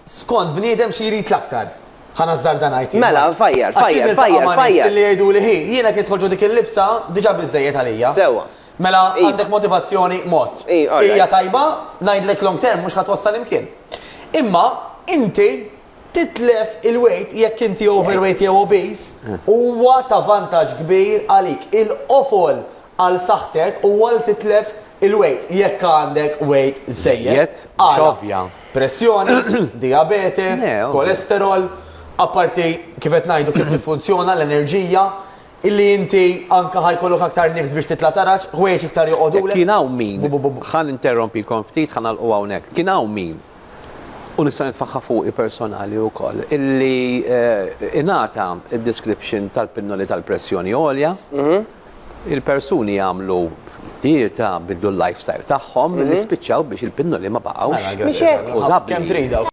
Skont bniedem xi jrid l-aktar. Ħa nażżarda ngħid jien. Mela, fajjar, fajjar, fajjar, fajjar. Illi jgħiduli ħi, jiena qed jidħol ġo dik il-libsa diġà biżżejjed għalija. Sewwa. Mela għandek motivazzjoni mod. Hija tajba, ngħidlek long term mhux ħa twassal imkien. Imma inti titlef il-weight jekk inti overweight jew obese huwa ta' vantaġġ kbir għalik. Il-qofol għal saħħtek huwa li titlef il-weight jekk għandek weight żejjed. Għala? Pressjoni, dijabete, kolesterol, apparti kif qed ngħidu kif tiffunzjona l-enerġija, illi inti anka ħa jkollok aktar nifs biex titla' taraġ, ħwejjeġ iktar joqogħdulek. Kien hawn min, ħa ninterrompikom ftit, ħa nagħlqu hawnhekk. Kien hawn min, u nista' nitfagħha fuqi personali wkoll, illi ingħata d-description tal-pinnoli tal-pressjoni għolja, Il-persuni jagħmlu dieta, biddlu l-lifestyle tagħhom, li spiċċaw biex il-pinnoli ma baqgħux Mhix hekk. użabbli. Kemm tridha.